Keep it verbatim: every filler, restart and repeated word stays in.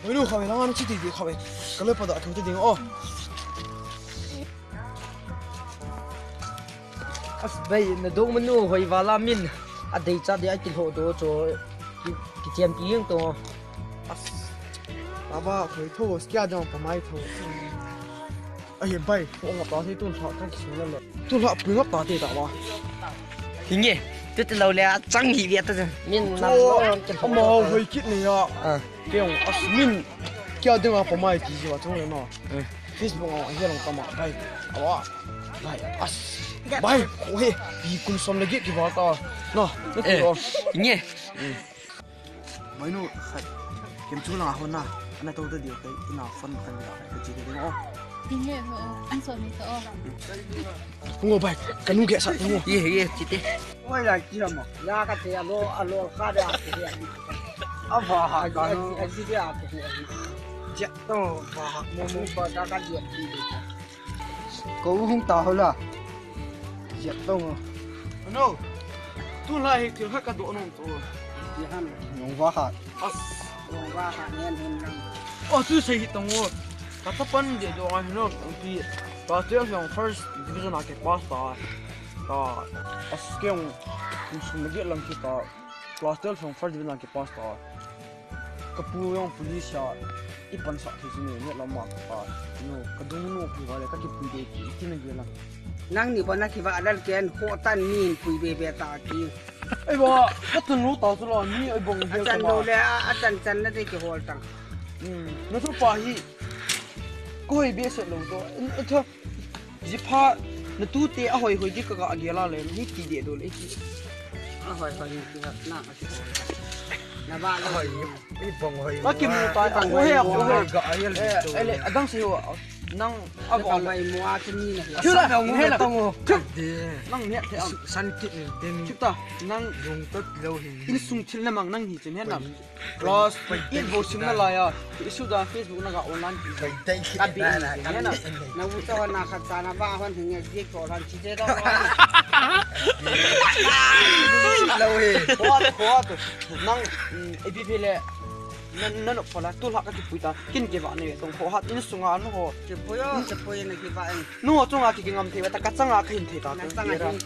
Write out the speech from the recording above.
Oi, nu, khawe, langa na chiti di khawe. Kale pada thou te ding o. As bai, na dong manu hoi vala min. A dei cha de a kilho do cho. Ki, ki champion to. As. Baba, khoi tho, skia dong pa mai tho. Ahi bai, ko nga pa se tun tha kan sung le. Tun tha pui nga pa te ta wa. Hinge, tu te lo le a chang hi via ta. Min na lo ke. Ama hoi kit ne ya. Ah. Keng as min. Kia ding a pa mai ki ji wa chung le no. Eh. Facebook a hi long kama bai. Awa. Bai. As. Bai. Ko he. Pi kun som le gi ki wa ta. No. Ni ko. Hinge. Bai nu, khat. Kem chu langa hon na. Ana to ta diu kai. Ina phone kan dia. Ka ji de o. Hinge ho. An so ni to o. Ngo bai. Ka nu ge sa ngo. Ye, ye, chite. Oi la ki ma. Ya ka te alo, alo ka da. A va ha ka no. A ji de a ke. Ja to va ha mo mo ba ka ka dia. Ko hung ta ho la. Jep tong. No. Tu la hi thil khat ka do nom to. Ti han. Nong va ha. As. Nong va ha nen hun lang. O tu sei hi tong o. Ka ta pan de do ngai no pi. Class twelve jong first division a ke pass ta. Ta. As keng. Sum ge lang ki ta. Class twelve jong first division a ke pass ta. Ka pu jong police a i pansah thei chu ni, ni lama ka pa. No, ka dung no phu va le ka kipui de ki, ki na ge la. Nang ni ba na ki va lal ken ho tan min pui be be ta ki. Ei ba, ka tun lo ta chu la, ni ei bong A be chan ka ma. Lo le, a, a chan chan na de ki hol tang. Hmm, na chu pa hi. Ko hoi be se lo to. Tha. Jipha, na tu te a hoi hoi di ka ga gel a le, ni ti de do le ki. A hoi hoi ni ki ha, na ka ti. Na ba lo. Hoi, i bong hoi. Ka ki mu ta, a ko he, a ko he. Ga a yel. Eh, to. Ele, adang se ho, nang a bong. Ba mu a ki ni na. Chu la, he la. Tong o. Chu. De. Nang ne the am. San ki ni de ni. Chu ta, nang. Bong tot lo hi. Insung thil na mang nang hi chen he na. Plus, i bo sim na la ya. I su da Facebook na ga online. Ka bi na, na. Na u to na khat sa na ba hon hinge dik to lan chi te do. Lo he. What, what? Nang, mm, A P P le. Nan, nan op la, tu la ka kipui ta. Kin ke va ne, tong ho hat, in sunga no ho. Kipui o, kipui na ki va en. No, chunga ki ngam thei, ta ka changa ka hin thei ta. Na changa hin.